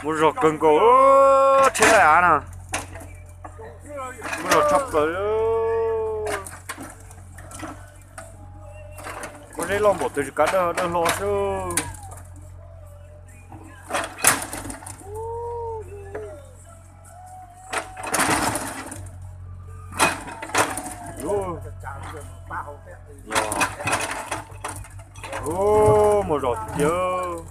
Muaj zog kawg nkaus, tsheb laij av na. Muaj zog tshaj plaws. Pob zeb loj npaum twg tsis kav dawb dawb hlo xwb. Muaj zog tiag.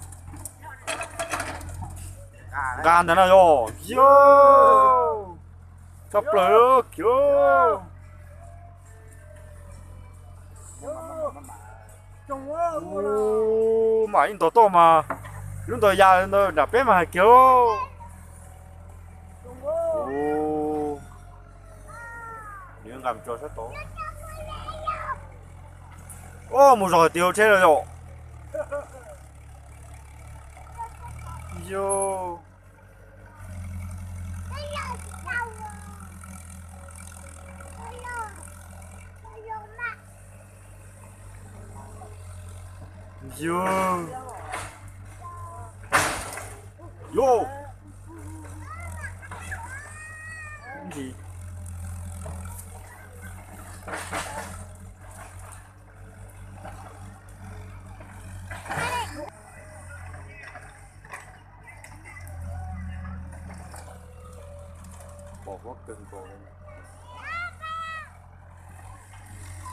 Nqa ntawd no yog, yog tshaj plaws kiag. Ub, mam ib ntog toj mas lub ntawd ya ntawd nram peb mas hais kiag. Nqa mus tso sab tod. Ub, mus zog hais tias hauv tsheb no yom. Yog. Yog. Yog. Ntsis. Pom huab kawg nkaus.